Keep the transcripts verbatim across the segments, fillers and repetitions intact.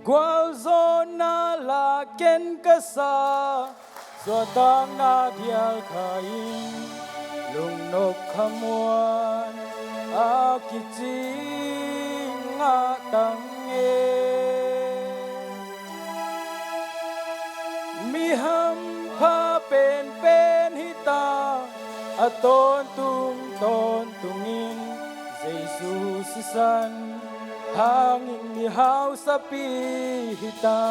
Gualzawhna la ken ka sa, suahtakna dial kha in, lungnop kha muan a kicing ngah tang e. Mi hampha penpen hi ta, a tawntung tawntungin Jesu sisan hangin mi hausapi hi ta.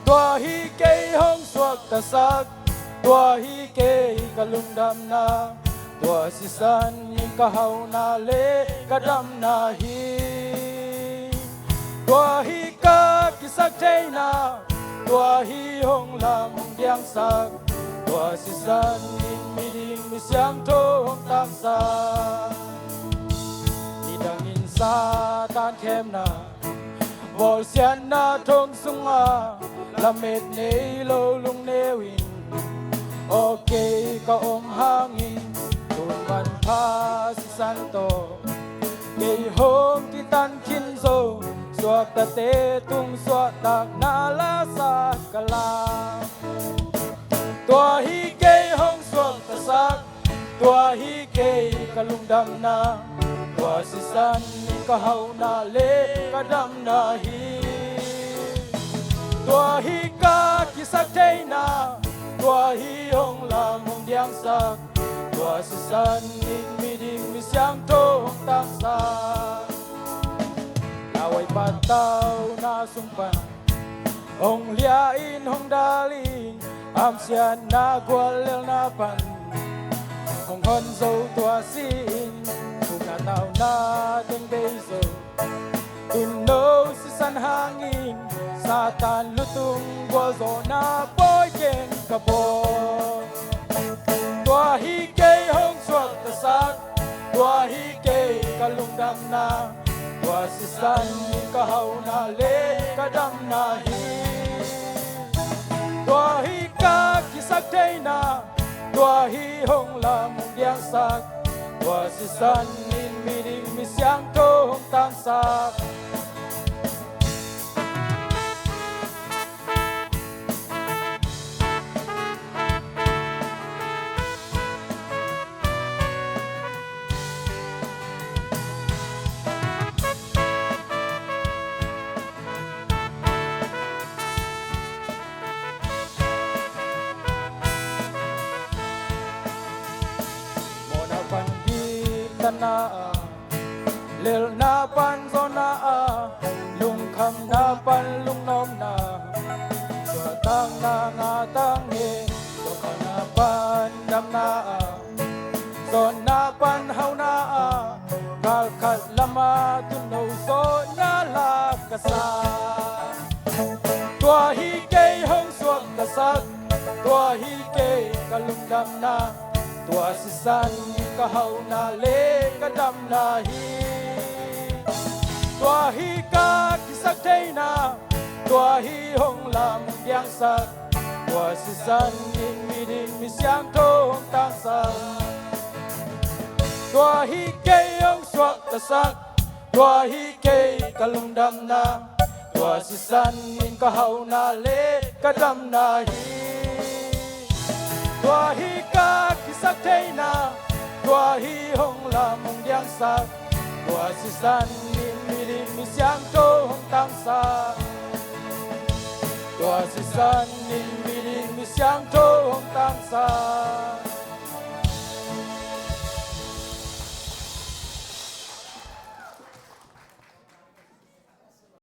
Tua hi kei hong suaktasak, tua hi kei ka lungdamna, tua sisan in ka hauhna le ka damna hi. Tua hi ka kisak theihna, tua hi hong lam hong diangsak, tua sisan in miding mi siangtho hong taksak. Nidangin Satan khemna, bawlsiatna thong sungah lamet nei lo lungneu in, aw kei ka om hangin, tun manpha sisan tawh kei hong kitan khin zo, suaktate tung suahtakna la sa ka la. Tua hi kei hong suaktasak, tua hi kei ka lungdamna, tua sisan in ka hauhna le ka damna hi. Tua hi ka kisak theihna, tua hi hong lam hong diangsak, tua sisan in miding mi siangtho hong taksak. Lauhuai patauna sung pan hong lia in hong dal in, hamsiatna guallelhna pan hong hon zo tua si in, thukna tauna teng bei zo. Tun no sisan hangin Satan lutung gualzawhna pawi keng ka bawl. Tua hi kei hong suaktasak, tua hi kei ka lungdamna, tua sisan in ka hauhna le ka damna hi. Tua hi ka kisak theihna, tua hi hong lam hong diangsak, tua sisan in miding mi siangtho hong taksak. Mawhna pan diktatna ah, lelhna pan zawnna ah, lungkhamna pan lungnopna, suahtakna ngah tang e. Suahtakna pan damna ah, zawnna pan hauhna ah, galkhat lamah tun no zawhna la ka sa. Tua hi kei hong suaktasak, tua hi kei ka lungdamna, tua sisan in ka hauhna le ka damna hi. Tua hi ka kisak theihna, tua hi hong lam hong diangsak, tua sisan in miding mi siangtho hong taksak. Tua hi kei hong suaktasak, tua hi kei ka lungdamna, tua sisan in ka hauhna le ka damna hi. Tua hi ka kisak theihna, tua hi hong lam hong diangsak, tua sisan in miding mi siangtho hong taksak. Tua sisan in miding mi siangtho hong taksak.